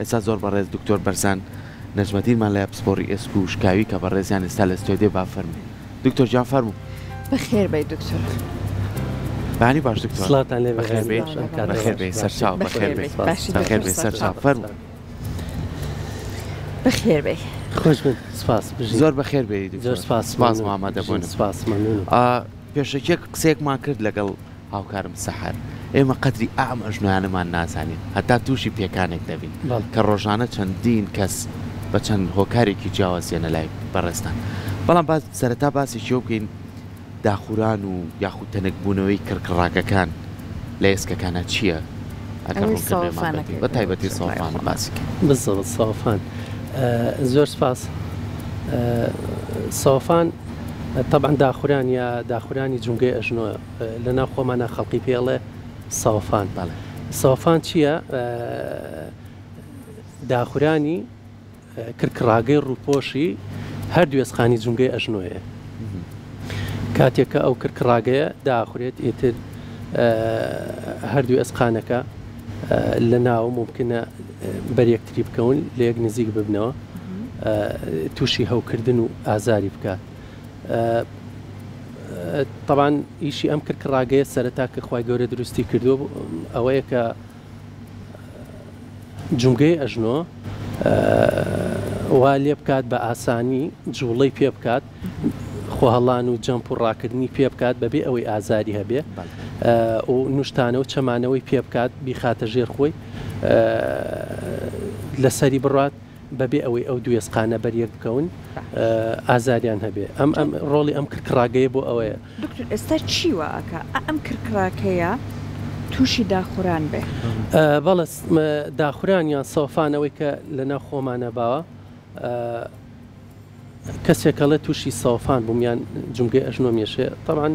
ئێستا زۆر بەڕێز دکتۆر بەرزان نەجمەدینمان لایە پسپۆڕی ئێسک و شکاوی کە بەڕێزیان ئێستا لە ستۆدیۆ با فەرموو دکتۆر گیان فەرموو. بەخێر بێی دکتۆر. بەیانی باش دکتۆر. سڵاوتان لێ بێ بەخێر بێی بەخێر بێی سەرچاو بەخێر بێی بەخێر بێی سەرچاو فەرموو. بەخێر بێی. خۆش بن سپاس بژین. زۆر بەخێر بێی دکتۆر. زۆر سپاس سپاس بۆ ئامادەبوونت. سپاس مەمنونم. پێشەکیەک قسەیەکمان کرد لەگەڵ هاوکارم سەحەر، ئێمە قەدری ئەم ئەژنۆیانەمان نازانین هەتا تووشی پێکانێک دەبین کە ڕۆژانە چەندین کەس بە چەند هۆکارێکی جیاواز دێنە لای بەڕێزتان. بەڵام با سەرەتا باسێکی ئەوە بکەین داخوران و یاخود تەنکبوونەوەی کڕکڕاکەکان لە ئێسکەکانا چییە؟ ئەگەر ئەوەی ڕوونکردنەوەمان سەوەفانەکەی بە تایبەتی سەوەفان باسی کەین. بالضبط سەوەفان. زۆر سپاس. سەوەفان تەبعەن داخوران یا داخورانی جومگەی ئەژنۆ لە ناو خۆمانا خەڵقی پێ ئەڵێ سەوەفان. بەڵێ. سەوەفان چییە؟ داخورانی کرکڕاگەی ڕووپۆشی هەر دوێسخانی جومگەی ئەژنۆیە. کاتێک کە ئەو کرکڕاگەیە داخورێت ئیتر هەردوو ئێسقانەکە لە ناو مومکنە بەر یەکتری بکەون، لە یەک نزیک ببنەوە، تووشی هەوکردن و ئازاری بکات. تەبعەن ئیشی ئەم کرکڕاگەیە سەرەتا کە خوای گەورە دروستی کردووە ئەوەیە کە جومگەی ئەژنۆ وا لێ بکات بە ئاسانی جوڵەی پێ بکات، خۆهەڵان و جەمپ و ڕاکردنی پێ بکات بەبێ ئەوەی ئازاری هەبێ و نوشتانە و چەمانەوەی پێ بکات بیخاتە ژێر خۆی لەسەری بڕات بەبێ ئەوەی ئەو دوێسقانە بەریەک بکەون ئازاریان هەبێ ئەم ئەم ڕۆڵی ئەم کرکڕاگەیە بۆ ئەوەیە. دکتۆر ئێستا چی وا ئەکا ئا ئەم کرکڕاکەیە توشی داخوران بێ؟ بەڵێ داخوران یان سۆفان ئەوەی کە لەناو خۆمانە باوە کەسێک ئەڵێ تووشی سەوفان بووم یان جومگەی ئەژنۆم یەشێ تەبعەن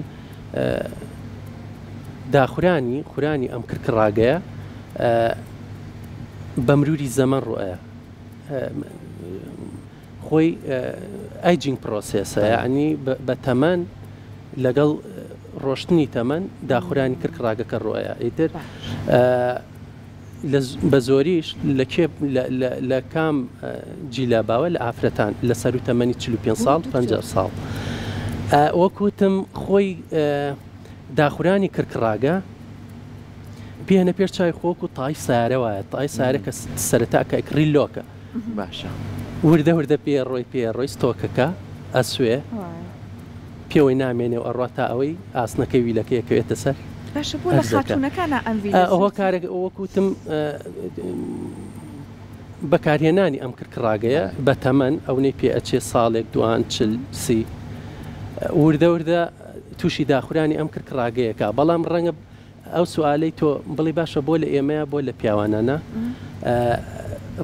داخورانی خورانی ئەم کرکڕاگەیە بە مروری زەمەن ڕوئەیە خۆی ئایجینگ پرۆسێسە یعنی بە تەمەن لەگەڵ ڕۆشتنی تەمەن داخورانی کرکڕاگەکە ڕۆیە ئیتر بە زۆریش لە کێ لە کام جیلا باوە لە ئافرەتان لە سەروو تەمەنی 45 ساڵ 50 ساڵ وەک وتم خۆی داخورانی کرکڕاگە پێنە پێش چای خۆک و تای سارە وایە تای سارە کە سەرەتا کە کڕی لۆکە باشە وردە وردە پێ ڕۆی پێ ڕۆی ستۆکەکە ئەسوێ پێوەی نامێنێ و ئەڕوا تا ئەوەی ئاسنەکەی ویلەکەی ئەکەوێتە سەر باشە بۆ لە ئەرزەکە. خاتوونەکانا ئەم ویلە زووتر؟ هۆکارێک وەک وتم بەکارهێنانی ئەم کرکڕاگەیە بە تەمەن ئەونەی پێ ئەچێ ساڵێک دوان چل سی وردە وردە تووشی داخورانی ئەم کرکڕاگەیەکە بەڵام ڕەنگە ئەو سوالەی تۆ بڵێی باشە بۆ لە ئێمەیە بۆ لە پیاوانە نا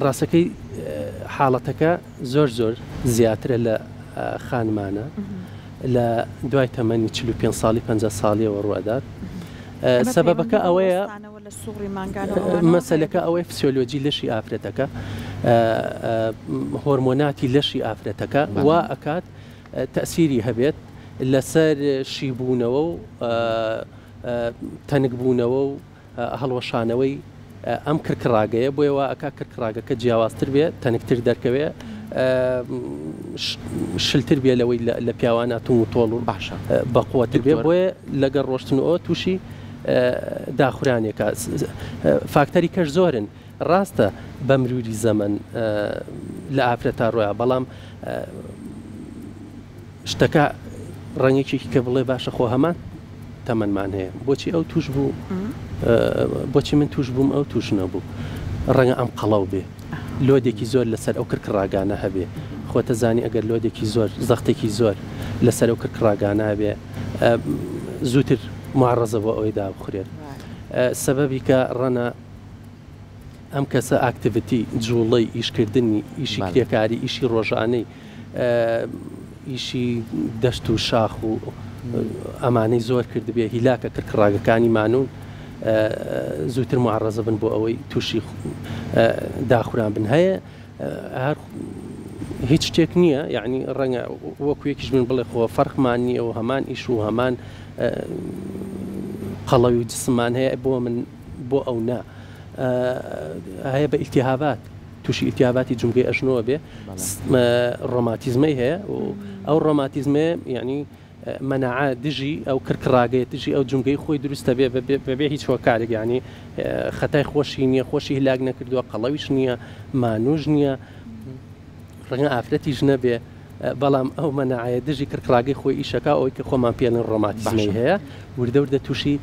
ڕاستەکەی حاڵەتەکە زۆر زۆر زیاترە لە خانمانە لە دوای تەمەنی 45 ساڵی 50 ساڵیەوە ڕوئەدات سەبەبەکە ئەوەیە مەسەلەکە ئەوەی فسیۆلۆجی لەشی ئافرەتەکە هۆرمۆناتی لەشی ئافرەتەکە وا ئەکات تەسیری هەبێت لەسەر شیبوونەوە و تەنکبوونەوە و هەڵوەشانەوەی ئەم کرکڕاگەیە، بۆیە وا ئەکا کرکڕاگەکە جیاوازتر بێ، تەنکتر دەرکەوێ، شلتر بێ لەوەی لە پیاوانە توند و تۆڵ و باشە بەقوەتر بێ، بۆیە لەگەڵ ڕۆشتن و ئەوە تووشی داخورانێکە. فاکتەری کەش زۆرن، ڕاستە بە مروری زەمەن لە ئافرەتا ڕۆیا، بەڵام شتەکە ڕەنگە یەکێکی کە بڵێ باشە خۆ هەمان تەمەنمان هەیە بۆچی ئەو توش بوو بۆچی من توش بووم ئەو توش نەبوو ڕەنگە ئەم قەڵەو بێ لۆدێکی زۆر لەسەر ئەو کرکڕاگانە هەبێ خۆتە زانی ئەگەر لۆدێکی زۆر زەختێکی زۆر لەسەر ئەو کرکڕاگانە هەبێ زووتر معڕزە بۆ ئەوەی دابخورێت سەبەبی کە ڕەنە ئەم کەسە ئاکتیڤیتی، جوڵەی، ئیشکردنی، ئیشی کرێکاری، ئیشی ڕۆژانەی، ئیشی دەشت و شاخ و ئەمانەی زۆر کردبێ، هیلاکە کرکڕاگەکانی مانوون زووتر معڕەزە بن بۆ ئەوەی تووشی داخوران بن. هەیە هەر هیچ شتێک نییە یعنی ڕەنگە وەکو یەکیش من بڵێ خۆ فەرقمان نییە و هەمان ئیش و هەمان قەڵەوی و جسممان هەیە بۆ من بۆ ئەو نا هەیە بە ئیلتیهابات. تووشی ئیلتیهاباتی جومگەی ئەژنۆ بێ، ڕۆماتیزمەی هەیە و ئەو ڕۆماتیزمەیە یعنی مەناعە دژی ئەو کرکڕاگەیە دژی ئەو جومگەی خۆی دروستە بێ بەبێ هیچ هۆکارێک یعنی خەتای خۆشی نییە، خۆشی هیلاک نەکردووە، قەڵەویش نییە، مانوش نییە، ڕەنگە ئافرەتیش نەبێ، بەڵام ئەو مەناعەیە دژی کرکڕاگەی خۆی ئیشەکا، ئەوەی کە خۆمان پێڵێن ڕۆماتیزمەی هەیە وردە وردە تووشی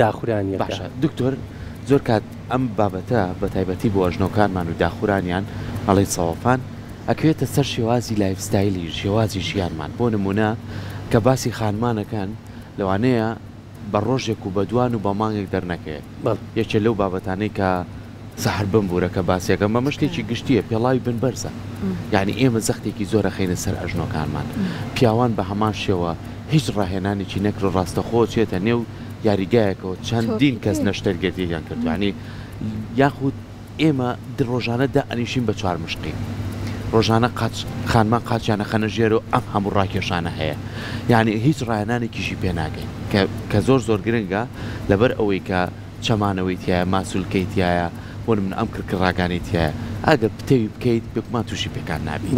داخورانیەکە. باشە دکتۆر زۆر کات ئەم بابەتە بە تایبەتی بۆ ئەژنۆکانمان و داخورانیان ئەڵێن سەوەفان ئەکەوێتە سەر شێوازی lifestyle ی شێوازی ژیانمان بۆ نمونە کە باسی خانمانەکەن لەوانەیە بە ڕۆژێک و بە دوان و بە مانگێک دەرنەکەوێت. یەکێ لەو بابەتانەی کە سەحەر بمبورە کە باسیەکەم ئەمە شتێکی گشتیە پێڵاوی بن بەرزە یانی ئێمە زەختێکی زۆر ئەخەینە سەر ئەژنۆکانمان پیاوان بە هەمان شێوە هیچ ڕاهێنانێکی نەکرد ڕاستەخۆ چێتە نێو یاریگایەکەوە چەندین کەس نەشتەرگەریان کردوە یانی یاخود ئێمە ڕۆژانە دائەنیشین بە چوارمشقی ڕۆژانە قاچ خانمان قاچیان ئەخەنە ژێر و ئەم هەموو ڕاکێشانە هەیە یعنی هیچ ڕاهێنانێکیشی پێ ناگەین کە کە زۆر زۆر گرنگە لەبەر ئەوەی کە چەمانەوەی تایە ماسولکەی تایە بۆ من ئەم کرکڕاگانەی تایە ئەگەر پتەوی بکەیت بێگومان تووشی پێکان نابیت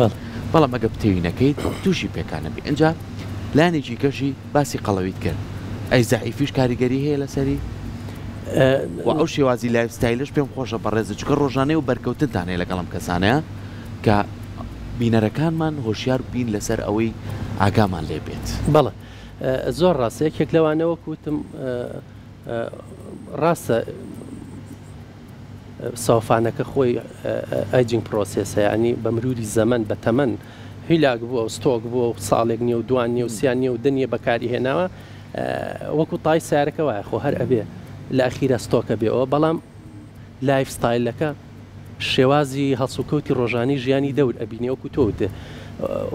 بەڵام ئەگە پتەوی نەکەیت تووشی پێکان نەبی ئینجا لایەنێکی کەشی باسی قەڵەویت کرد ئەی زەعیفیش کاریگەری هەیە لەسەری؟ وە ئەو شێوازی lifestyle ەش پێم خۆشە بەڕێزت چونکە ڕۆژانەیە و بەرکەوتنتان هەیە لەگەڵ ئەم کەسانەیا کە بینەرەکانمان هۆشیار بین لەسەر ئەوەی ئاگامان لێ بێت. بەڵێ زۆر ڕاستە یەکێک لەوانە وەک وتم ڕاستە سەوفانەکە خۆی aging process ە یانی بە مروری زەمەن بە تەمەن هیلاک بووە و ستۆک بووە و ساڵێک نییە و دوان نییە و سیان نییە و دە نییە بەکاری هێناوە وەکو تای سیارەکە وایە خۆ هەر ئەبێ لە ئەخیرا ستۆکە بێەوە بەڵام lifestyle ەکە شێوازی هەڵسوکەوتی ڕۆژانی ژیانی دەور ئەبینێ وەکو تۆ وتێ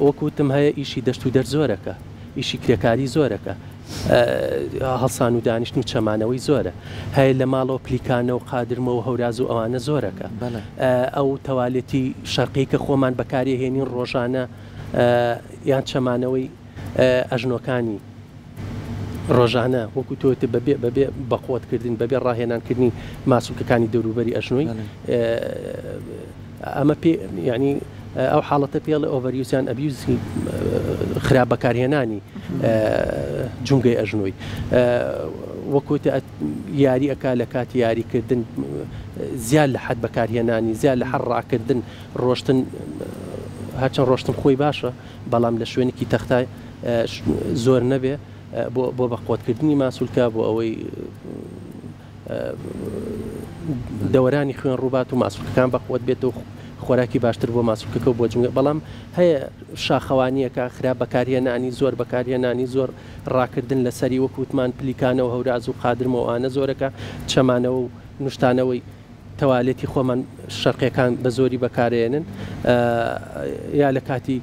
وەکو وتم هەیە ئیشی دەشت و دەر زۆرەکە ئیشی کرێکاری زۆرەکە هەڵسان و دانیشتن و چەمانەوەی زۆرە هەیە لە ماڵەوە پلیکانە و قادرمە و هەوراز و ئەوانە زۆرەکە ئەو تەوالێتی شەرقی کە خۆمان بەکاری هێنین ڕۆژانە یان چەمانەوەی ئەژنۆکانی ڕۆژانە وەکو تۆ وتت بەبێ بەبێ بەقوەتکردن بەبێ ڕاهێنانکردنی ماسولکەکانی دەوروبەری ئەژنۆی ئەمە پێ یعنی ئەو حاڵەتە پێڵێ overuse یان abuse ی خراپ بەکارهێنانی جومگەی ئەژنۆی وەکو یاری ئەک لە کاتی یاریکردن زیاد لە حەد بەکارهێنانی زیاد لە حەد ڕاکردن ڕۆشتن هەرچەند ڕۆشتن خۆی باشە بەڵام لە شوێنێکی تەختە زۆر نەبێ بۆ بەقوەتکردنی ماسولکە بۆ ئەوەی دەوەرانی خوێن ڕووبات و ماسولکەکان بەقوەت بێت و خۆراکی باشتر بۆ ماسولکەکە و بۆ جومگە بەڵام هەیە شاخەوانیەکە خراپ بەکارهێنانی زۆر بەکارهێنانی زۆر ڕاکردن لەسەری وەک وتمان پلیکانە و هەوراز و قادرمە و ئانە زۆرەکە چەمانەوە و نوشتانەوەی تەوالێتی خۆمان شەرقیەکان بە زۆری بەکارێنن یا لە کاتی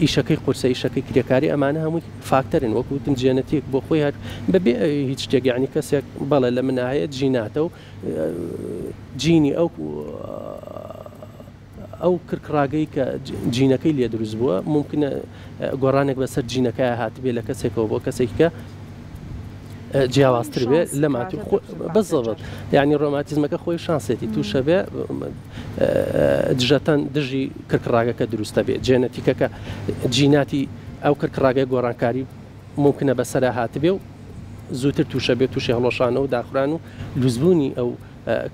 ئیشەکەی قورسە ئیشەکەی کرێکاری ئەمانە هەمووی فاکتەرن وەکو وتم genetic بۆ خۆی هەر بەبێ هیچ شتێک یعنی کەسێک بەڵێ لە منا هەیە جیناتە و جینی ئەو ئەو کرکڕاگەی کە جینەکەی لێ دروست بووە مومکنە گۆڕانێک بەسەر جینەکەیا هاتبێ لە کەسێکەوە بۆ کەسێکی کە جیاوازتر بێ لە ماتی بزڵت یعنی ڕۆماتیزمەکە خۆی شانسێتی تووشە بێ دژەتەن دژی کرکڕاگەکە دروستە بێ جێنەتیکەکە جیناتی ئەو کرکڕاگەی گۆڕانکاری ممکنە بەسەرا هاتبێ و زووتر تووشە بێ تووشی هەڵۆشانە و داخران و لوزبوونی ئەو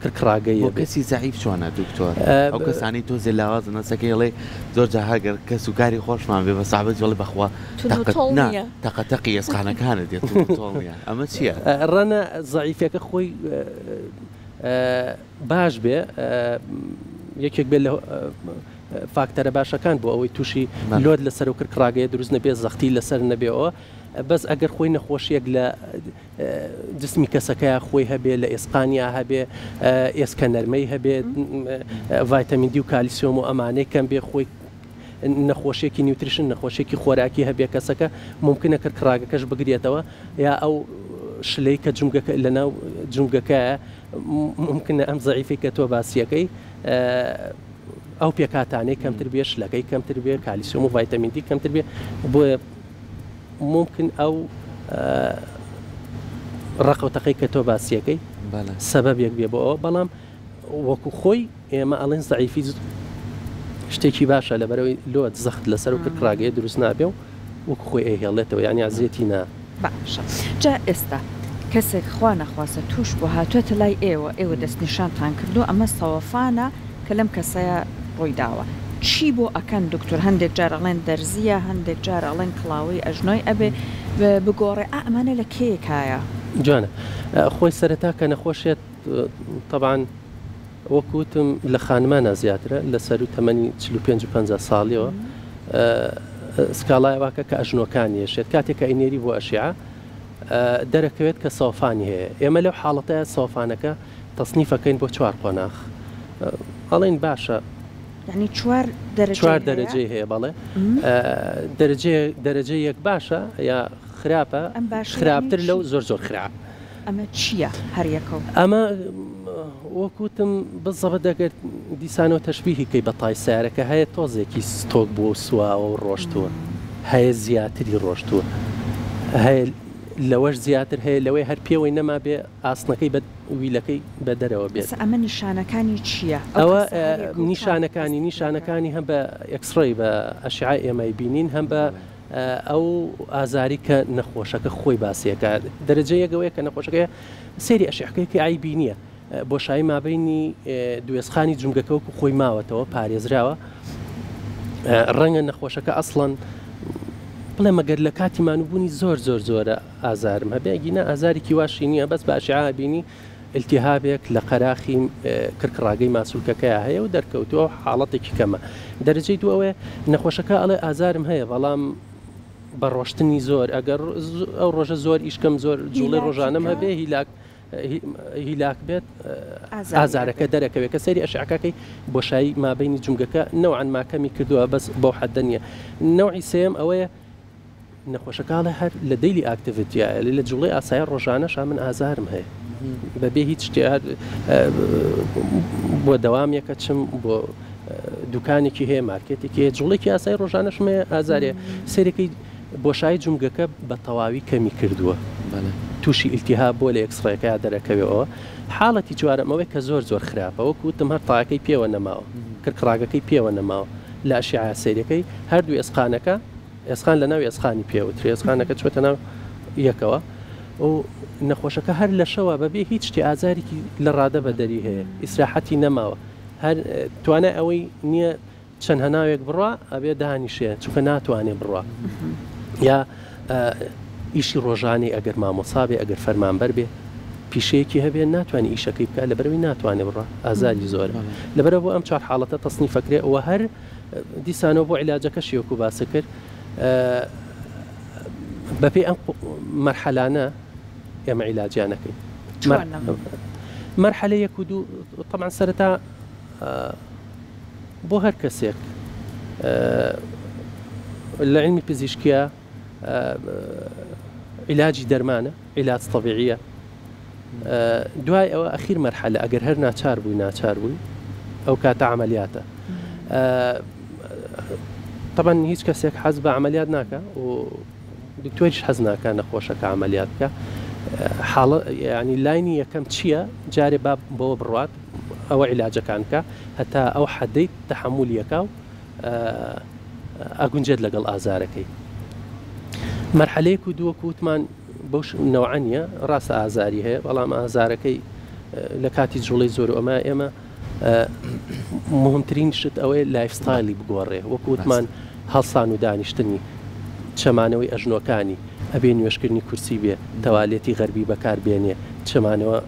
کرکڕاگەیە بۆ کەسی زەعیف چۆنە دکتۆر؟ ئەو کەسانەی تۆزێ لاوازن هەستەکەی ئەڵێ زۆر جار هەگەر کەس و کاری خۆشمان بێ بە سەعبەت ئەڵێ بەخوا تەقە نا تەقە تەقی ئێسقانەکانت دێت توند و تۆڵ نیە ئەمە چیە؟ ڕەنە زەعیفەکە خۆی باش بێ یەکێک بێ لە فاکتەرە باشەکان بۆ ئەوەی تووشی لۆد لەسەر و کرکڕاگەیە دروست نەبێ زەختی لەسەر نەبێەوە بەس ئەگەر خۆی نەخۆشیەک لە جسمی کەسەکەیا خۆی هەبێ لە ئێسقانیا هەبێ ئێسکە نەرمەی هەبێ ڤایتامین دی و کالیسیۆم و ئەمانەی کەم بێ خۆی نەخۆشیێکی nutrition نەخۆشیێکی خۆراکی هەبێ کەسەکە ممکنە کرکڕاگەکەش بگرێتەوە یا ئەو شلەی کە جومگەکە لەناو جومگەکەیە ممکنە ئەم زەعیفی کە تۆ باسیەکەی ئەو پێکاتانەی کەمتر بێ شلەکەی کەمتر بێ کالیسیۆم و ڤایتامین دی کەمتر بێ بۆیە مومکن ئەو ڕقەو تەقەی کە تۆ باسیەکەی سەبەبێک بێ بۆ ئەوە بەڵام وەکو خۆی ئێمە ئەڵێن زەعیفی شتێکی باشە لەبەرەوەی load زەخت لەسەر و کرکڕاگەیە دروست نابێ و وەکو خۆی ئەیهێڵێتەوە یانی ئەزیەتی نا. باشە جا ئێستا کەسێک خوا نەخواستە توش بوە هاتوەتە لای ئێوە ئێوە دەستنیشانتان کردوە ئەمە سەوەفانە کە لەم کەسەیا ڕوی داوە چی بۆ ئەکەن دکتۆر هەندێک جار ئەڵێن دەرزیە هەندێک جار ئەڵێن کڵاوەی ئەژنۆی ئەبێ بگۆڕێ ئا ئەمانە لە کێیەکایە؟ جوانە خۆی سەرەتا کە نەخۆشێت تەبعەن وەکو وتم لە خانمانا زیاترە لە سەروو تەمەنی 45 و 50 ساڵیەوە سکاڵای واکە کە ئەژنۆکانی یەشێت کاتێک کە ئەینێری بۆ ئەشیعە دەرەکەوێت کە سەوفانی هەیە ئێمە لەو حاڵەتە سەوفانەکە تەسنیفەکەین بۆ چوار قۆناخ ئەڵێن باشە یعنی چوار دەرەجەی چوار دەرەجەی هەیە بەڵێ دەرەجەیە دەرەجە یەک باشە یا خراپە خراپتر لەو زۆر زۆر خراپ ئەمە چییە هەر یەکەو؟ ئەمە وەک وتم بزەبت ئەگەر دیسانەوە تەشبیهی کەی بە تای سەیارەکە هەیە تۆزێکی ستۆک بووە و سواوە و ڕۆشتووە هەیە زیاتری ڕۆشتووە هەیە لەوەش زیاتر هەیە لەوەی هەر پێوەی نەمابێ ئاسنەکەی بە ویلەکەی بە دەرەوە بێت. ئێستا ئەمە نیشانەکانی چییە؟ ئەو ئەوە کەسە هەر یەکەو چۆن نیشانەکانی هەست پێ دەکات؟ نیشانەکانی هەم بە ئێکسڕەی بە ئەشعە ئێمەی بینین هەم بە ئەو ئازاری کە نەخۆشەکە خۆی باسی ئەکات دەرەجە یەک ئەوەیە کە نەخۆشەکە سەیری ئەشعەکەی کە عەیبی نییە بۆشایی مابەینی دوێسخانی جومگەکە وەکو خۆی ماوەتەوە پارێزراوە ڕەنگە نەخۆشەکە ئەسڵەن بڵێ مەگەر لە کاتی مانوبوونی زۆر زۆر زۆرە ئازارم هەبێ گینا ئازارێکی واشی نییە بەس بە ئەشعە بینی ئیلتیهابێک لە قەراخی کرکڕاگەی ماسولکەکەیا هەیە و دەرکەوتووە و حاڵەتێکی کەمە. دەرەجەی دوو ئەوەیە نەخۆشەکە ئەڵێ ئازارم هەیە بەڵام بە ڕۆشتنی زۆر ئەگەر ئەو ڕۆژە زۆر ئیشکەم زۆر جوڵەی ڕۆژانەم هەبێ هیلاک هیلاک بێت ئازارەکە دەرەکەوێت کە سەیری ئەشعەکەکەی بۆشایی مابینی جومگەکە نەوعەن ما کەمی کردووە بەس بەو حەدە نییە. نەوعی سێیەم ئەوەیە نەخۆشەکە ئەڵێ هەر لە daily activity یا لە جوڵەی ئاسایی ڕۆژانەشا من ئازارم هەیە بەبێ هیچ شتێ هەر بۆ دەوامێکە چم بۆ دوکانێکی هەیە مارکێتێکی هەیە جوڵێکی ئاسایی ڕۆژانەشم هەیە ئازارێ سەیرەکەی بۆشایی جومگەکە بە تەواوی کەمی کردووە تووشی ئیلتیهاب بۆ لە ئێکسڕەکەیا دەرەکەوێەوە حاڵەتی چوارەم ئەوەیە کە زۆر زۆر خراپە وەکو وتم هەر تایەکەی پێوە نەماوە کرکڕاگەکەی پێوە نەماوە لە ئەشیعە سەیرەکەی هەردوو ئێسقانەکە ئێسقان لە ناو ئێسقانی پێوترێ ئێسقانەکە چۆتە ناو یەکەوە و نەخۆشەکە هەر لە شەوە بەبێ هیچ شتێ ئازارێکی لە ڕادە بەدەری هەیە ئیسراحەتی نەماوە هەر توانای ئەوەی نییە چەند هەناوێک بڕوا ئەبێ دانیشێ چونکە ناتوانێ بڕوا یا ئیشی ڕۆژانەی ئەگەر مامۆسا بێ ئەگەر فەرمانبەر بێ پیشەیەکی هەبێ ناتوانێ ئیشەکەی بکات لەبەرئەوەی ناتوانێ بڕوا ئازاری زۆرە لەبەرئەوە بۆ ئەم چوار حاڵەتە تەسنیفەکرێ وە هەر دیسانەوە بۆ عیلاجەکەشی وەکو باست کرد بەپێی ئەم مەرحەلانە ئێمە عیلاجیان ئەکەین مەرحەلە یەک و دوو تەبعەن سەرەتا بۆ هەر کەسێک لە عیلمی پزیشکیە عیلاجی دەرمانە عیلاج تەبیعیە دوای ئەوە ئەخیر مەرحەلە ئەگەر هەر ناچار بووی ناچار بووی ئەو کاتە عملیاتە طبعا هیچ کەسێک حەز بە عملیات ناکە و دکتۆریش حەز ناکە نەخۆشەکە عملیات بکە حاڵە ینی لاینی یەکەم چییە جارێ با بەوە بڕات ئەوە عیلاجەکان بکە هەتا ئەو حەدەی تەحەمولیەکە و ئەگونجێت لەگەڵ ئازارەکەی. مەرحەلە یەک و دوو وەکو وتمان بەو نەوعە نییە، ڕاستە ئازاری هەیە بەڵام ئازارەکەی لە کاتی جوڵەی زۆر و ئەمە ئێمە مهمترین شت ئەوەیە lifestyle ی بگۆڕێ وەکو وتمان هەڵسان و دانیشتنی چەمانەوەی ئەژنۆکانی ئەبێ نوێژکردنی کورسی بێ تەوالێتی غەربی بەکار بێنێ چەمانەوە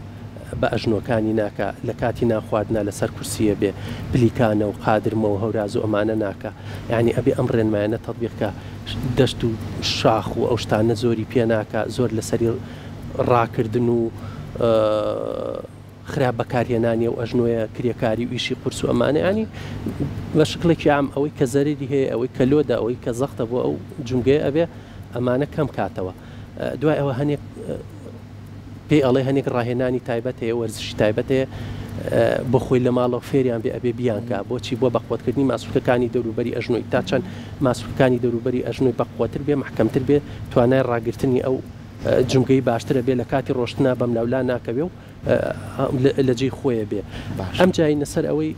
بە ئەژنۆکانی ناکا، لە کاتی نان خواردنا لە سەر کورسییە بێ، پلیکانە و قادرمە و هەوراز و ئەمانە ناکا، یانی ئەبێ ئەم ڕێنمایانە تەتبیق کا، دەشت و شاخ و ئەو شتانە زۆری پێ ناکا، زۆر لە سەری ڕاکردن و خراپ بەکارهێنانی ئەو ئەژنۆیە، کرێکاری و ئیشی قورس و ئەمانە، یانی بە شکڵێکی عام ئەوەی کە زەرەری هەیە، ئەوەی کە load ە، ئەوەی کە زەختە بۆ ئەو جومگەیە ئەبێ ئەمانە کەم کاتەوە. دوای ئەوە هەنێک پێی ئەڵێ هەنێک ڕاهێنانی تایبەت هەیە وەرزشی تایبەت هەیە بۆ خۆی لە ماڵەوە فێریان بێ ئەبێ بیانکا بۆچی بۆ بەقوەتکردنی ماسولکەکانی دەوروبەری ئەژنۆی تا چەند ماسولکەکانی دەوروبەری ئەژنۆی بەقوەتر بێ مەحکەمتر بێ توانای ڕاگرتنی ئەو جومگەی باشترە بێ لە کاتی ڕۆشتنا بەملاولا ناکەوێ و لە جێی خۆیە بێ. ئەم جاینە سەر ئەوەی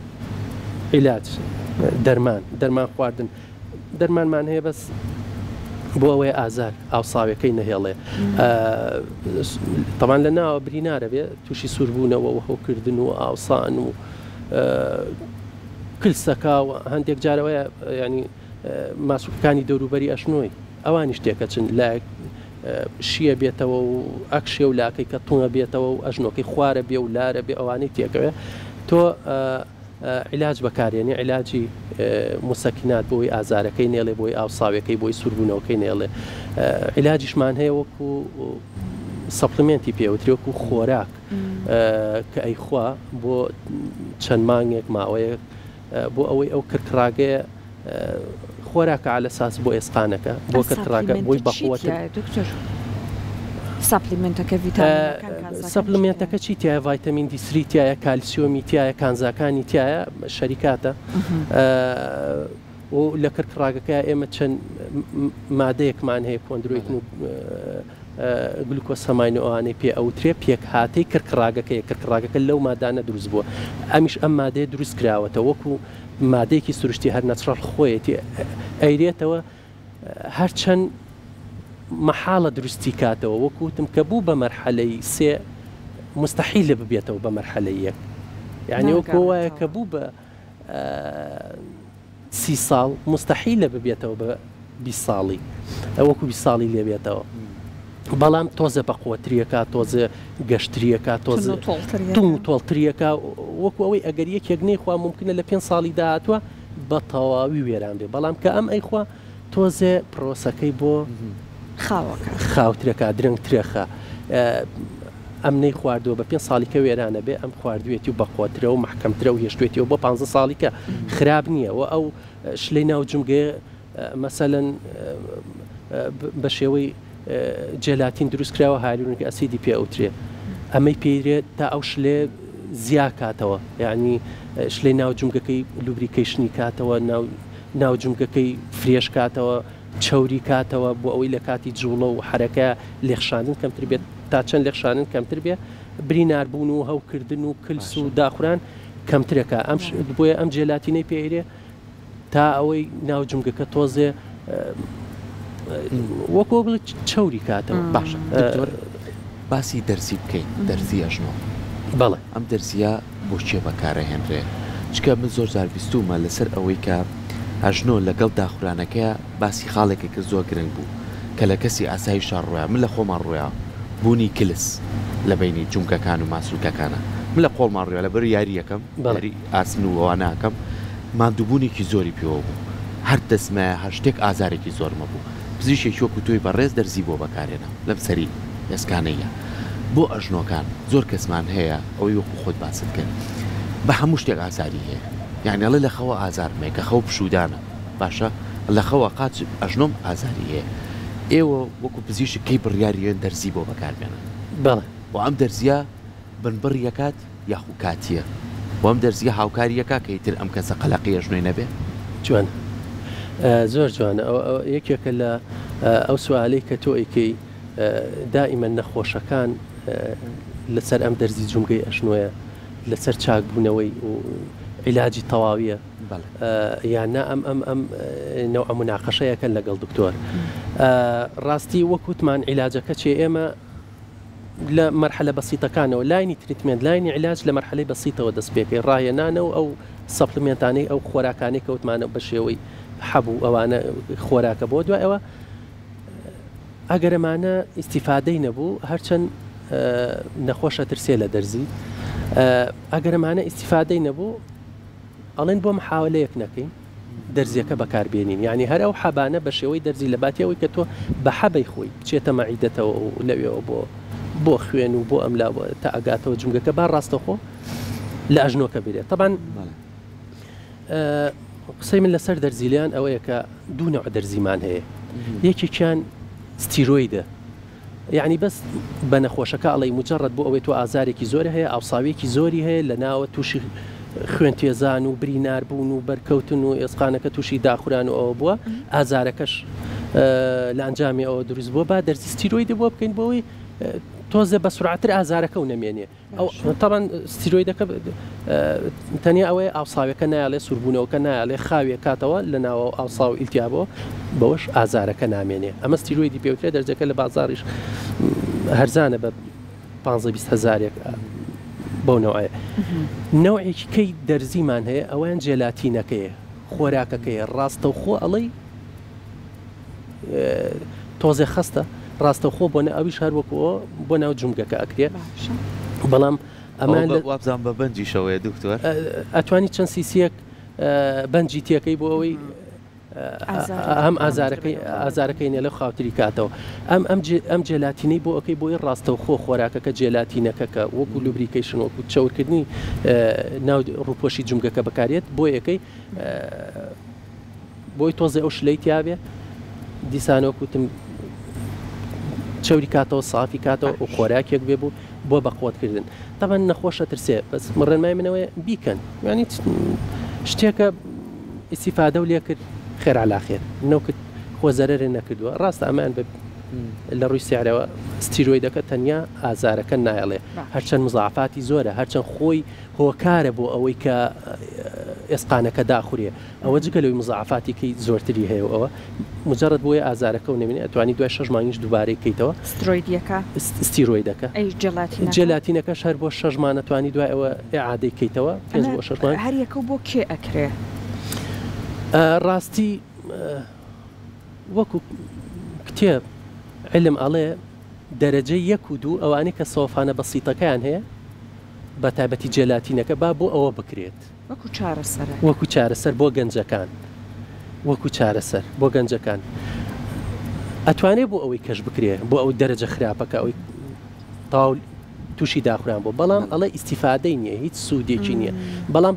عیلاج دەرمان دەرمان خواردن دەرمانمان هەیە بەس بۆ ئەوەیە ئازار ئاوساوەکەی نەهێڵێ تەمان لە ناوە برینارە بێ تووشی سووربوونەوە و هەوکردن و ئاوسان و کلسەکە و هەندێک جارەوەیە ینی ماسوولکەکانی دەوروبەری ئەشنۆی ئەوانیش تێکەچن لایەک شیە بێتەوە و ئەکشێ و لاکەی کە تونگە بێتەوە و ئەژنۆکەی خوارە بێ و لارە بێ ئەوانەی تێکەوێ تۆ عیلاج بەکارێنی عیلاجی موسەکینات بۆی ئازارەکەی نێڵێ بۆی ئاوساوێکەی بۆی سووربوونەوەکەی نێڵێ عیلاجیشمان هەیە وەکو supplement ی پێوترێ وەکو خۆراک کە ئەیخوا بۆ چەند مانگێک ماوەیەک بۆ ئەوەی ئەو کرکڕاگەیە خۆراکە عەلە ساس بۆ ئێسقانەکە بۆ کرکڕاگە بۆی بەقوەتر. دکتۆر supplement ەکە ڤیتامینەکان کانزاکان چی تیایە؟ supplement ەکە چی تیایە ڤایتامین دی سری تیایە کالسیۆمی تیایە کانزاکانی تیایە شەریکاتە و لە کرکڕاگەکە ئێمە چەند مادەیەکمان هەیە chondroitin و glucosamine و ئەوانەی پێ ئەوترێ پێکهاتەی کرکڕاگەکەیە، کرکڕاگەکە لەو مادانە دروست بووە، ئەمیش ئەم مادەیە دروست کراوەتەوە وەکو مادەیەکی سروشتی هەر natural خۆیەتی ئەیرێتەوە هەرچەند مەحاڵە دروستی کاتەوە وەکو وتم کە بوو بە مەرحەلەی سێ مستحیلە ببێتەوە بە مەرحەلەی یەک یعنی وەکو وایە کە بوو بە 30 ساڵ مستحیلە ببێتەوە بە 20 ساڵی وەکو 20 ساڵی لێبێتەوە بەڵام تۆزێ بەقوەتریەکە تۆزێ گەشتریەکە تۆزێ تون و تۆڵتریەکە وەکو ئەوەی ئەگەر یەکێک نەیخوا ممکنە لە پێ ساڵی داهاتوە بە تەواوی وێران بێ بەڵام کە ئەم ئەیخوا تۆزێ پرۆسەکەی بۆ خاوەکە خاوترەکە درەنگترەخە ئەم نەی خواردووە بە پێ ساڵی کە وێرانە بێ ئەم خواردوێتی و بەقوەترە و مەحکەمترە و هێشتێتیەوە بۆ پ ساڵی کە خراپ نییە و ئەو شلەی ناو جومگەیە مەسەلەن بە شێوەی جێلاتین دروست کراوە hyaluronic acid ی پێ ئەوترێ ئەمەی پێیرێ تا ئەو شلێ زیا کاتەوە یعنی شلەی ناو جومگەکەی lubrication ی کاتەوە ناو ناو جومگەکەی fresh کاتەوە چەوری کاتەوە بۆ ئەوەی لە کاتی جوڵە و حرەکە لێخشاندن کەمتر بێت تا چەند لێخشانن کەمتر بێ بریناربوون و هەوکردن و کلس و داخوران کەمترەکە ئەم بۆیە ئەم جێلاتینەی پێیرێ تا ئەوەی ناو جومگەکە تۆزێ وەکۆ بڵێ چەوری کاتەوە. باشە دکتۆر باسی دەرزی بکەین دەرزی ئەژنۆ بەڵێ. ئەم دەرزیە بۆ کێ بەکارئەهێنرێ چونکە من زۆر جار بیستومە لەسەر ئەوەی کە ئەژنۆ لەگەڵ داخورانەکەیا باسی خاڵێکی کرد زۆر گرنگ بوو کە لە کەسی ئاساییشا ڕویا من لە خۆما ڕویا بوونی کلس لە بەینی جومگەکان و ماسولکەکانا من لە قۆڵما ڕویا لەبەر یاریەکەم یاری ئاسن و ئەوانە ئەکەم ماندووبوونێکی زۆری پێوە بوو هەر دەستمایە هەر شتێک ئازارێکی زۆرم هەبوو پزیشکێکی وەکو تۆی بەڕێز دەرزی بۆ بەکارهێنام لەم سەری ئێسکانەیە بۆ ئەژنۆکان زۆر کەسمان هەیە ئەوەی وەکو خۆت باست کرد بە هەموو شتێک ئازاری هەیە یانی ئەڵێ لە خەوە ئازارم هەیە کە خەو پشوودانە باشە لە خەوە قاچ ئەژنۆم ئازاری هەیە ئێوە وەکو پزیشک کەی بڕیاری یەن دەرزی بۆ بەکار بێنن؟ بەڵێ. وە ئەم دەرزیە بنبڕی ئەکات یاخو کاتیە؟ وە ئەم دەرزیە هاوکاری ئەکا کە ئیتر ئەم کەسە قەلەقی ئەژنۆی نەبێ؟ جوانە زۆر جوانە ئەوە یەکێکە لە ئەو سوالەی کە تۆ ئەیکەی دائیمەن نەخۆشەکان لەسەر ئەم دەرزی جومگەی ئەژنۆیە لەسەر چاکبوونەوەی و عیلاجی تەواویە یان نا ئەم ئەم ئەم نەوعە موناقەشەیەکەن لەگەڵ دکتۆر ڕاستی وەک وتمان عیلاجەکە چێ ئێمە لە مەرحەلە بەسیتەکانەوە line ی treatment line ی عیلاج لە مەرحەلەی بەسیتەوە دەست پێکەی ڕاهێنانە و ئەو supplement انەی ئەو خۆراکانەی کەوتمانە بە شێوەی حەبوو ئەوانە خۆراکە بۆ دوای ئەوە ئەگەر ئەمانە ئیستیفادەی نەبوو هەرچەند نەخۆش ئەترسێ لە دەرزی ئەگەر ئەمانە ئیستیفادەی نەبوو ئەڵێن بۆ محاولەیەک نەکەین دەرزیەکە بەکاربێنین یعنی هەر ئەو حەبانە بە شێوەی دەرزی لە باتی ئەوەی کە تۆ بە حەبەی خۆی بچێتە مەعیدەتەوە و لەوێەوە بۆ بۆ خوێن و بۆ ئەملا تا ئەگاتەوە جومگەکە با ڕاستەخۆ لە ئەژنۆکە برێت تەبان قسەی من لەسەر دەرزیلیان ئەوەیە کە دوو نەوع دەرزیمان هەیە یەکێکیان ستیرۆیدە یعنی بەس بە نەخۆشەکە ئەڵێی مجرد بۆ ئەوەی تۆ ئازارێکی زۆر هەیە ئاوساویەکی زۆری هەیە لە ناوە تووشی خوێن تێزان و برینار بوون و بەرکەوتن و ئێسقانەکە تووشی داخوران و ئەوە بووە ئازارەکەش لە ئەنجامی ئەوە دروست بووە با دەرزی ستیرۆیدی بۆ بکەین بۆ ئەوەی تۆزێ بە سورعەتر ئازارەکە و نەمێنێ ئەو تەبعەن ستیرۆیدەکە تەنیا ئەوەیە ئاوساوەکە نایەڵێ سووربوونەوەکە نایەڵێ خاوێ کاتەوە لە ناوە ئاوساو ئیلتیابەوە بەوەش ئازارەکە نامێنێ ئەمە ستیرۆیدی پێوترێ دەرزەکە لە بازاڕیش هەرزانە بە 15 20 هەزارێک بەو نەوعەیە نەوعێکی کەی دەرزیمان هەیە ئەویان جێلاتینەکەیە خۆراکەکەیە ڕاستەوخۆ ئەڵێی تۆزێ خەستە ڕاستەوخۆ بۆ ئەویش هەر وەکو بۆ ناو جومگەکە ئەکرێ بەڵام ئەمە وابزانم بە بەنجیشەوەیە دکتۆر ئەتوانی چەند سیسیەک بەنجی تێکەی بۆ ئەوەی هەم ئازارەکەی ئازارەکەی نێ لەو خاوتری کاتەوە ئەم ئەم ئەم جێلاتینەی بۆ ئەەکەی بۆی ڕاستەوخۆ خۆراکەکە جێلاتینەکە کە وەکو lubrication وەکو چەورکردنی ناو ڕوپۆشی جومگەکە بەکارێت بۆ یەکەی بۆی تۆزێ ئەو شلەی تیابێ دیسان وەک وتم چەوری کاتەوە سافی کاتەوە و خۆراکێک بێ بوو بۆ بەقوەتکردن تەبەن نەخۆشە ترسێ بەس ڕێنمای منەوەی بیکەن یانی شتێکە ئیسیفادە و لێکرد خێر علا خێر نەوکت خۆ زەرەرێ نەکردووە ڕاستە ئەمان بە لە ڕووی سعرەوە ستیرۆیدەکە تەنیا ئازارەکە نایەڵێ هەرچەند مزافاتی زۆرە هەرچەند خۆی هۆکارە بۆ ئەوەی کە ئێسقانەکە داخورێ ئەوە جگە لەوەی مزاعەفاتی کەی زۆرتری هەیە و ئەوە مجرد بۆیە ئازارەکە و نەمێنێ ئەتوانی دوای شەش مانگیش دووبارەی کەیتەوە. سترۆیدیەکە؟ ستیرۆیدەکە. ئەی جێلاتینەکە؟ جێلاتینەکەش هەر بۆ شەش مان ئەتوانی دوای ئەوە ئیعادەی کەیتەوە پێنج بۆ شەش مانگ. ئەمە هەر یەکە و بۆ کێ ئەکرێ؟ ڕاستی وەکو کتێب علم ئەڵێ دەرەجەی یەک و دوو ئەوانەی کە سۆفانە بەسیتەکەیان هەیە بە تایبەتی جێلاتینەکە با بۆ ئەوە بکرێت. وەکو چارەسەرێک. وەکو چارەسەر بۆ گەنجەکان. وەکو چارەسەر بۆ گەنجەکان. ئەتوانێ بۆ ئەوەی کەش بکرێ بۆ ئەو دەرەجە خراپەکە ئەوەی تەواو تووشی داخوران بوو بەڵام ئەڵێ ئیسیفادەی نییە هیچ سوودێکی نییە بەڵام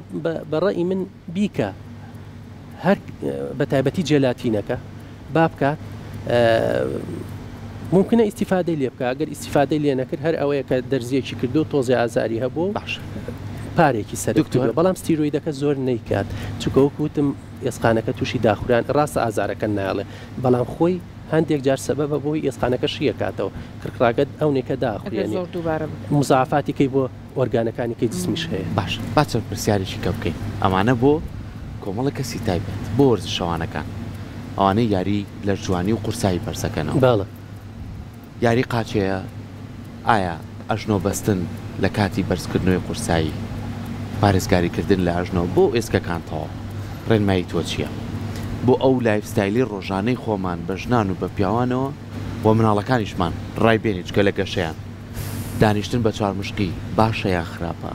بە ڕەئی من بیکە هەر بە تایبەتی جێلاتینەکە با بکات ممکنە ئیسیفادەی لێ بکە ئەگەر ئیسیفادەی لێ نەکرد هەر ئەوەیە کە دەرزیەکی کردو تۆزێ ئازاری هەبوو باش پارێکی سەر دکتۆر بەڵام ستیرۆیدەکە زۆر نیکات چونکە وەکو وتم ئێسقانەکە تووشی داخوران ڕاستە ئازارەکە نایڵێ بەڵام خۆی هەندێک جار سەبەبە بۆی ئێسقانەکە شیەکاتەوە کڕکڕاگەت ئەونێکە داخورێنێ زۆر دووبارە مزافاتی کەی بۆ ئۆرگانەکانی کەی جسمیش هەیە. باشە با چەند پرسیارێکی کە بکەین ئەمانە بۆ کۆمەڵە کەسی تایبەت بۆ وەرزشەوانەکان ئەوانەی یاری لەشجوانی و قورسایی بەرزەکەنەوە. بەڵێ. یاری قاچەیە ئایا ئەژنۆ بەستن لە کاتی بەرزکردنەوەی قورسایی پارێزگاری کردن لە ئەژنۆ بۆ ئێسکەکان تەواو ڕێنمایی تۆ چیە بۆ ئەو life style ی ڕۆژانەی خۆمان بە ژنان و بە پیاوانەوە و مناڵەکانیشمان ڕای بێنی چکە لە گەشەیان دانیشتن بە چوارمشقی باشە یان خراپە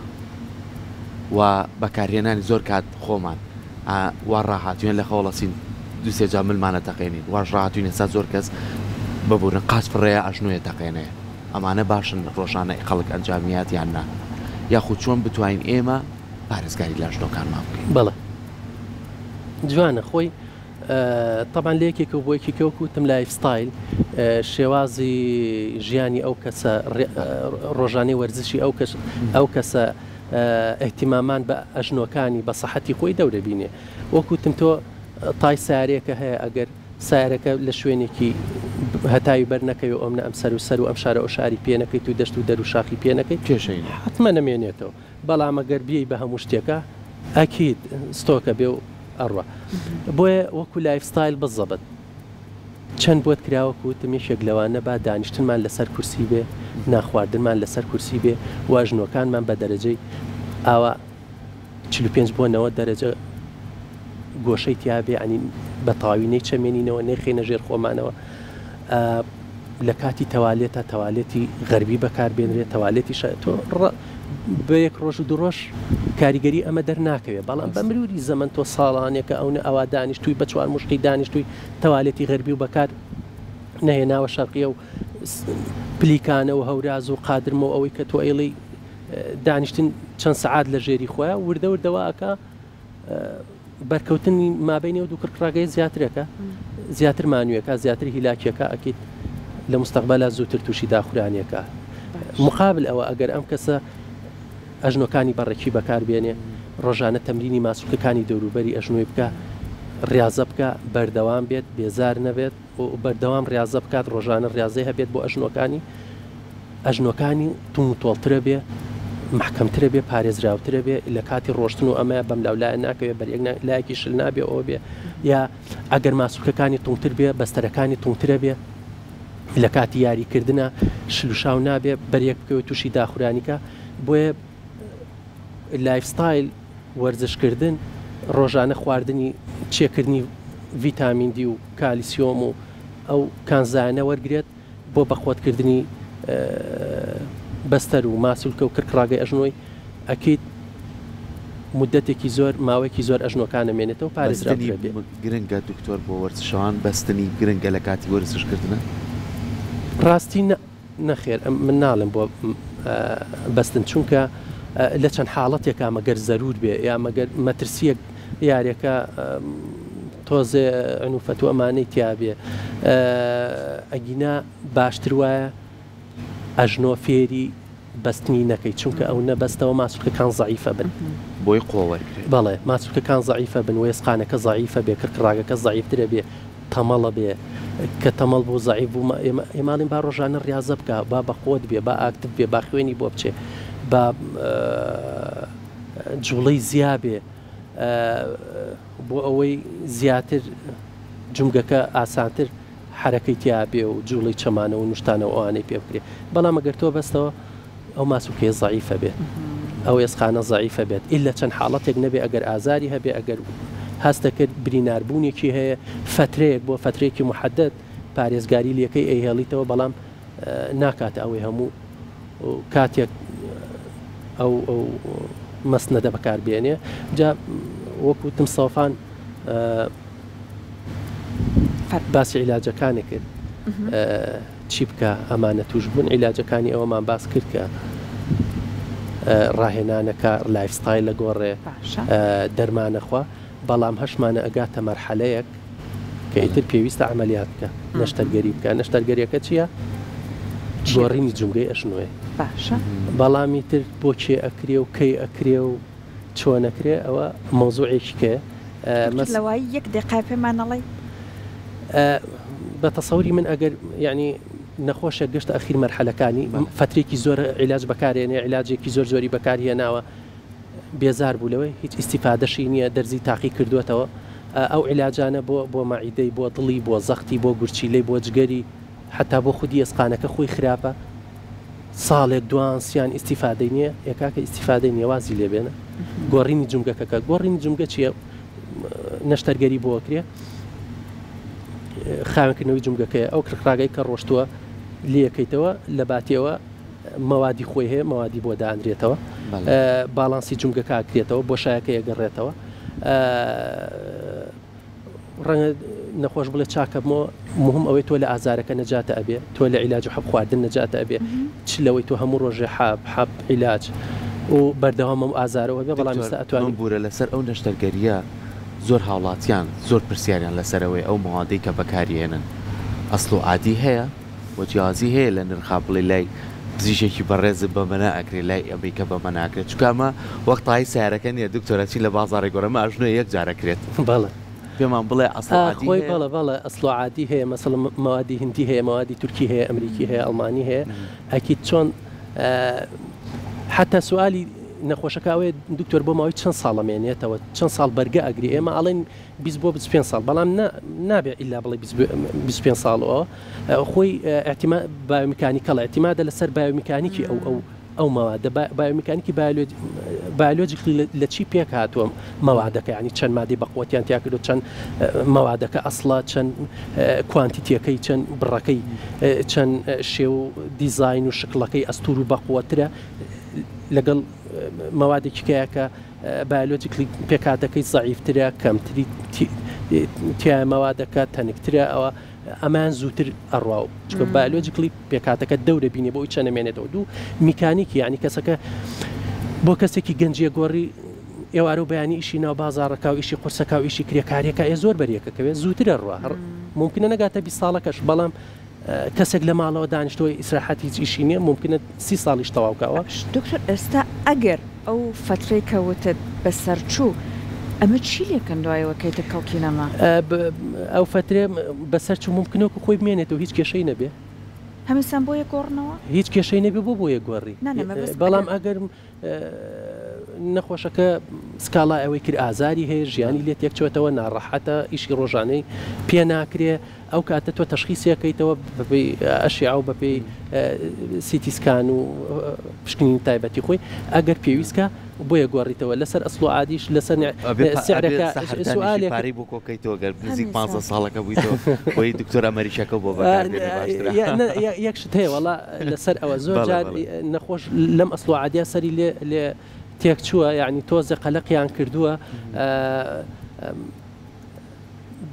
و بەکارهێنانی زۆر کات خۆمان وا ڕاهاتوین لە خەوڵەسین دوو سێ جار ملمانە تەقێنین واش ڕاهاتوین ئێستا زۆر کەس ببورن قاچ فڕێیە ئەژنۆیە تەقێنێ ئەمانە باشن ڕۆژانە خەڵک ئەنجامیات یان نا یاخود چۆن بتوانین ئێمە پارێزگاری لە ئەژنۆکانمان بکەین؟ بەڵێ جوانە خۆی تەبعەن لە یەکێکەوە بۆ یەکێکە وەکو وتم life style شێوازی ژیانی ئەو کەسە ڕۆژانەی وەرزشی ئەو کەس ئەو کەسە ئیهتیمامان بە ئەژنۆکانی بە سەحەتی خۆی دەورە بینێ وەکو وتم تۆ تای سارێکە هەیە ئەگەر سارەکە لە شوێنێکی هەتاوی بەر نەکەوی ئەم نە ئەم سەر و سەر و ئەم شارە ئەو شاری پێ نەکەیت و دەشت و دەر و شاخی پێ نەکەیت کێشەی نیە حەتمەن ئەمێنێتەوە بەڵام ئەگەر بیەی بە هەموو شتێکا ئەکید ستۆکە بێ و ئەڕوا بۆیە وەکو life style بزەبت چەند بۆت کرا وەکو وتم یەکێک لەوانە با دانیشتنمان لەسەر کورسی بێ ناخواردنمان لەسەر کورسی بێ و ئەژنۆکانمان بە دەرەجەی ئاوا 45 بۆ 90 دەرەجە گۆشەی تیا بێ ینی بە تەواوی نەیچەمێنینەوە نەیخەینە ژێر خۆمانەوە لە کاتی تەوالێتا تەوالێتی غەربی بەکار بێنرێت تەوالێتی شە تۆ بە یەک ڕۆژ و دوو ڕۆژ کاریگەری ئەمە دەرناکەوێت بەڵام بە مروری زەمەن تۆ ساڵانێکە ئەونە ئەوا دانیشتووی بە چوار مشقی دانیشتووی تەوالێتی غەربی و بەکار نەهێناوە شەرقیە و پلیکانە و هەوراز و قادرمە و ئەوەی کە تۆ ئەیڵێی دانیشتن چەند سەعات لە ژێری خۆیان وردە وردە وا ئەکا بەرکەوتنی مابینی ئەو دوو کڕکڕاگەیە زیاترەکە زیاتر مانوویەکە زیاتر هیلاکیەکە ئەکیت لە مستەقبەلا زووتر تووشی داخورانیەکە مقابل ئەوە ئەگەر ئەم کەسە ئەژنۆکانی بەڕێکی بەکار بێنێ ڕۆژانە تەمرینی ماسولکەکانی دەوروبەری ئەژنۆی بکە ڕاضە بکە بەردەوام بێت بێزار نەبێت و بەردەوام ڕاضە بکات ڕۆژانە ڕاضەی هەبێت بۆ ئەژنۆکانی. ئەژنۆکانی توند و تۆڵترە بێ، مەحکەمترە بێ، پارێزراوترە بێ، لە کاتی ڕۆشتن و ئەمە بەم لاو لایە ناکەوێ، بەر یەک لایەکی شل نابێ ئەوە بێ، یا ئەگەر ماسولکەکانی توندتر بێ، بەستەرەکانی توندترە بێ، لە کاتی یاری کردنا شل و شاو نابێ، بەر یەک بکەوێ تووشی داخورانی کا، بۆیە life style، وەرزش کردن، ڕۆژانە خواردنی چێکردنی ڤیتامین دی و کالیسیۆم و ئەو کانزایانە وەرگرێت، بۆ بەقوەتکردنی بەستەر و ماسولکە و کرکڕاگەی ئەژنۆی، ئەکید مودەتێکی زۆر، ماوەیەکی زۆر ئەژنۆکان ئەمێنێتەوە پارێزراوتر ئەبێ. بەستنی گرنگە دکتۆر بۆ وەرزشەوان بەستنی گرنگە لە کاتی وەرزش کردنە؟ ڕاستی نا نەخێر من ناڵێم بۆ بەستن چونکە لە چەند حاڵەتێکا مەگەر زەرور بێ یا مەگەر مەترسیەک یاریەکە تۆزێ عنوفەت و ئەمانەی تیابێ ئەگینا باشتر وایە ئەژنۆ فێری بەستنی نەکەی چونکە ئەو نەبەستەوە ماسولکەکان زەعیفە بن. بۆی قوە وەرگرێت. بەڵێ ماسولکەکان زەعیفە بن وێسقانەکە زەعیفە بێ کڕکڕاگەکە زەعیفترە بێ تەمەڵە بێ کە تەمەڵ بوو زەعیف بوو ئێمە ئێماڵین با ڕۆژانە ڕیازە بکا با بەقوەت بێ با active بێ با خوێنی بۆ بچێ با جوڵەی زیا بێ بۆ ئەوەی زیاتر جومگەکە ئاسانتر حەرەکەی تیا بێ و جوڵەی چەمانەوە و نوشتانەوە ئەوانەی پێ بکرێ بەڵام ئەگەر تۆ بەستەوە ئەو ماسولکەیە زەعیفە بێت ئەو ئێسقانە زەعیفە بێت ئیلا چەند حاڵەتێک نەبێ ئەگەر ئازاری هەبێ ئەگەر هەستە کرد بریناربوونێکی هەیە فەترەیەک بۆ فەترەیەکی محەدەد پارێزگاری لەکەی ئەیهێڵیتەوە بەڵام ناکاتە ئەوەی هەموو کاتێک ئەو ئەو مەسنەدە بەکار بێنێ جا وەکو وتم سەوفان باسی عیلاجەکانی کرد چی بکە ئەمانە توش بوون عیلاجەکانی ئەوەمان باس کرد کە ڕاهێنانەکە life style لە گۆڕێ دەرمانەخوا بەڵام هەشمانە ئەگاتە مەرحەلەیەک کە ئیتر پێویستە عەمەلیات بکە نەشتەرگەری بکە نەشتەرگەریەکە چییە؟ گۆڕینی جومگەی ئەژنۆیە باشە بەڵام ئیتر بۆ کێ ئەکرێ و کەی ئەکرێ و چۆن ئەکرێ ئەوە مەوزوعێکی کەیە دکتۆر لەوایی یەک دەقە پێمان ئەڵێی؟ بە تەسەوری من ئەگەر یعنی نەخۆشێک گەشتە ئەخیر مەرحەلەکانی فەترێکی زۆر عیلاج بەکارێنێ عیلاجێکی زۆر زۆری بەکارهێناوە بێزار بوو لەوەی هیچ ئیستیفادەشی نییە دەرزی تاقی کردووەتەوە ئەو عیلاجانە بۆ بۆ مەعیدەی بۆ دڵی بۆ زەختی بۆ گورچیلەی بۆ جگەری حەتا بۆ خودی ئێسقانەکە خۆی خراپە ساڵێک دوان سیان ئیستیفادەی نییە ئێ کاکە ئیستیفادەی نییە وازی لێ بێنە گۆڕینی جومگەکەکە گۆڕینی جومگە چییە نەشتەرگەری بۆ ئەکرێ خاوێنکردنەوەی جومگەکەیە ئەو کڕکڕاگەی کە ڕۆشتووە لێکەیتەوە لە باتیەوە مەوادی خۆی هەیە مەوادی بۆ دانرێتەوە باڵانسی جومگەکە ئەکرێتەوە بۆشایەکە ئەگەڕێتەوە ڕەنگە نەخۆش بڵێ چاکەبمەوە مهم ئەوەی تۆ لە ئازارەکە نەجاتە ئەبێ تۆ لە عیلاج و حەب خواردن نەجاتە ئەبێ چ لەوەی تۆ هەموو ڕۆژێ حەب حەب عیلاج و بەردەوام ئەم ئازارەوە بێ بەڵام ئێستا ئەتوانی بورە لەسەر ئەو نەشتەرگەریە زۆر هاوڵاتیان زۆر پرسیاریان لەسەرەوەی ئەو مەوادەی کە بەکاریێنن ئەسڵ و عادی هەیە؟ وە جیاوازی هەیە لە نرخا بڵێی لای پزیشێکی بەڕێزت بەمە نائەکرێ لای ئەمەی کە بەمە ناکرێت چونکە ئەمە وەک تای سەیارەکە نیە دکتۆر ئەچین لە بازاڕی گۆڕێ ئەمە ئەژنۆیە یەک جار ئەکرێت بەڵێ پێمان بڵێ ئەسڵ و عادی خۆی هەیە؟ بەڵێ بەڵێ ئەسڵ و عادی هەیە مەسەڵەن مەوادی هندی هەیە مەوادی تورکی هەیە ئەمریکی هەیە ئەڵمانی هەیە ئەکید چۆن حەتا سوالی نەخۆشەکە ئەوەیە دکتۆر بۆ ماوەی چەند ساڵ ئەمێنێتەوە چەند ساڵ بەرگە ئەگری ئێمە ئەڵێین 20 بۆ 25 ساڵ بەڵام نابێ ئیلا بڵێ 25 ساڵ ئەوە خۆی اعتماد biomechanical اعتمادە لەسەر بایۆمیکانیکی ئەو ئەو ئەو مەوادە بایۆمیکانیکی biologically لە چی پێک هاتووە مەوادەکە ینی چەند مادەی بەقوەتیان تیا کردو چەند مەوادەکە ئەسڵە چەند quantity ەکەی چەند بڕەکەی چەند شێو و دیزاین و شکڵەکەی ئەستور و بەقوەترە لەگەڵ مەوادێکی کەیە کە biologically پێکهاتەکەی زەعیفترە، کەمتری تیایە مەوادەکە تەنکترە ئەوە ئەمان زووتر ئەڕوا و چونکە biologically پێکهاتەکە دەورە بینێ بۆ ئەوی چەند ئەمێنێتەوە دوو میکانیکی یعنی کەسەکە بۆ کەسێکی گەنجیە گۆڕی ئێوارە و بەیانی ئیشی ناو بازاڕەکە و ئیشی قورسەکە و ئیشی کرێکاریەکە ئێ زۆر بەریەکەکەوێت زووترە ڕوا ممکنە نەگاتە 20 ساڵەکەش بەڵام کەسێک لە ماڵەوە دانیشتووە ئیسراحەت هیچ ئیشی نیە مومکنە سی ساڵیش تەواو کاوە. باش دکتۆر ئێستا ئەگەر ئەو فەترەی کە وتت بەسەر چوو ئەمە چی لێکەن دوایەوە کە ئیتر کەڵکی نەما؟ ئەو فەترەیە بەسەر چوو مومکنە وەکو خۆی بمێنێتەوە هیچ کێشەی نەبێ. هەمیسان بۆ یەک گۆڕنەوە؟ هیچ کێشەی نەبێ بۆ بۆ یەک گۆڕی نا نا مەبەستم بەڵام ئەگەر ئەگەر نەخۆشەکە سکاڵای ئەوەی کرد ئازاری هەیە ژیانی لێ تێکچۆتەوە ناڕەحەتە ئیشی ڕۆژانەی پێ ناکرێ ئەو کاتە تۆ تەشخیسی ئەکەیتەوە بەپێی ئەشیعە و بەپێی سیتی سکان و پشکنینی تایبەتی خۆی ئەگەر پێویست کا بۆیە گۆڕیتەوە لەسەر ئەسڵ و عادیش لەسەر ئەبێ پا ئەبێ سعرەکە سەحەر دانیشی سوالێک پارەی بۆ کۆکەیتەوە گەر نزیک پانزە هەمیسان ساڵەکە بوویتەوە بۆی دکتۆر ئەمەریکیەکەو بۆ بەکار بێنێ باشترە. یەک شت هەیە وەڵا لەسەر ئەوە زۆر بەڵێ جار بەڵێ. نەخۆش لەم ئەسڵ و عادیە سەری لێ لێ تێکچووە یعنی تۆزێ قەلەقیان کردووە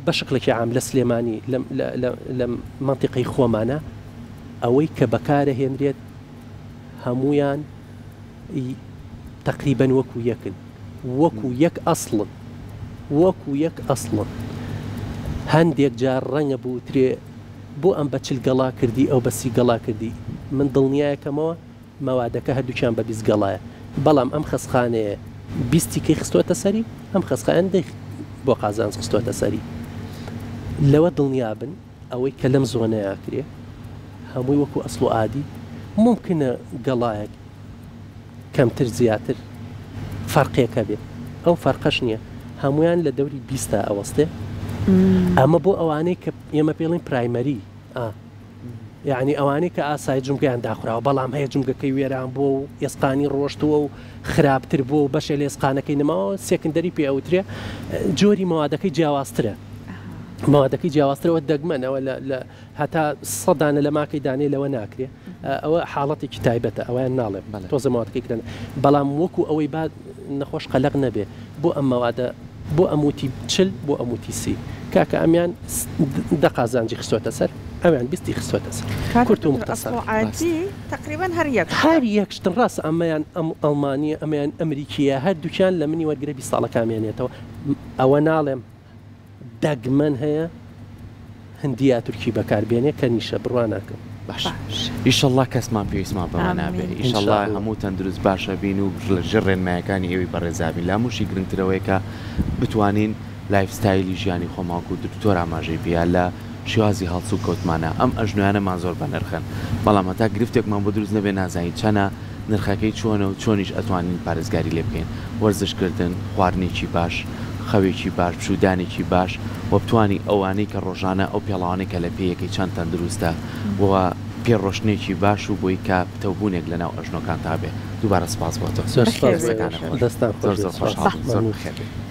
بە شکڵێکی عام لە سلێمانی لەم لە لە لە مەنتیقەی خۆمانە ئەوەی کە بەکارەهێنرێت هەموویان تەقریبەن وەکو یەکن وەکو یەک ئەسڵن وەکو یەک ئەسڵن هەندێک جار ڕەنگە بوترێ بۆ ئەم بە چل گەڵا کردی ئەو بە سی گەڵا کردی من دڵنیایەکەمەوە مەوادەکە هەردووکیان بە 20 گەڵایە بەڵام ئەم خەسخانەیە بیستی کەی خستۆتە سەری ئەم خەسخان دەی بۆ قازانج خستۆتە سەری لەوە دڵنیابن ئەوەی کە لەم زۆنەیا کرێ هەمووی وەکو ئەسڵ و ئادی مومکنە گەڵایەک کەمتر زیاتر فەرقێک هەبێ ئەو فەرقەش نییە هەمویان لە دەوری بیستا ئەوەستێ ئەمە بۆ ئەوانەی کە ئێمە پێڵین پرایمەری ئا یعنی ئەوانەی کە ئاسای جومگەیان داخراوە بەڵام هەیە جومگەکەی وێران بووە و ئێسقانی ڕۆشتووە و خراپتر بووە و بەشێ لە ئێسقانەکەی نەماوە secondary پێ ئەوترێ جۆری مەوادەکەی جیاوازترە مەوادەکەی جیاوازترەوە دەگمەنەوە لە هەتا سەدانە لە ماکەی دانێ لەوە ناکرێ ئەوە حاڵەتێکی تایبەتە ئەویان ناڵێم تۆزە مەوادەکەی کرن بەڵام وەکو ئەوەی با نەخۆش قەلەق نەبێ بۆ ئەم مەوادە بۆ ئەم وتی چل بۆ ئەم وتی سی کاکە ئەمیان دە قازانجی خستۆتە سەر ئەویان بیستی خستۆتە سەر کاکە کورت و دکتۆر مختصر. ئەسڵ و عادی تەقریبەن هەر یەک شتە. هەر یەک شتن ڕاستە ئەمەیان ئەم ئەڵمانیە ئەمەیان ئەمریکیە هەردووکیان لە منی وەرگرە 20 ساڵەکە ئەمێنێتەوە ئەوە ناڵێم دەگمەن هەیە هندی یا تورکی بەکار بێنێ کە نیشە بڕوا ناکەم. باش ئیشەڵا کەسمان پێویستمان بەمە نابێ ئیشەڵا هەموو تەندروست باشە بین و لە ژێر ڕێنمایەکانی ئێوەی بەڕێزابین لە هەمووشی گرنگترەوەی کە بتوانین life style ی ژیانی خۆمان وەکو دکتۆر ئاماژەی پێیا لە شێوازی هەڵسوکەوتمانە ئەم ئەژنۆیانەمان زۆر بەنرخن بەڵام هەتا گرفتێکمان بۆ دروست نەبێ نازانین چەنە نرخەکەی چۆنە و چۆنیش ئەتوانین پارێزگاری لێ بکەین وەرزش کردن خواردنێکی باش خەوێکی باش پشوودانێکی باش و بتوانی ئەوانەی کە ڕۆژانە ئەو پێڵاوانەی کە لە پێیەکەی چەند تەندروستە و پێ ڕۆشتنێکی باش و بۆی کە پتەوبوونێک لە ناو ئەژنۆکانتا بێ دووبارە سپاس بۆ تۆ زۆر سپاس بەخێر بۆ بێی. ئێوەش دەستان زۆر خۆش بێت زۆر سپاس خۆشحاڵ بووم زۆر مەمنون. بەخێر بێی.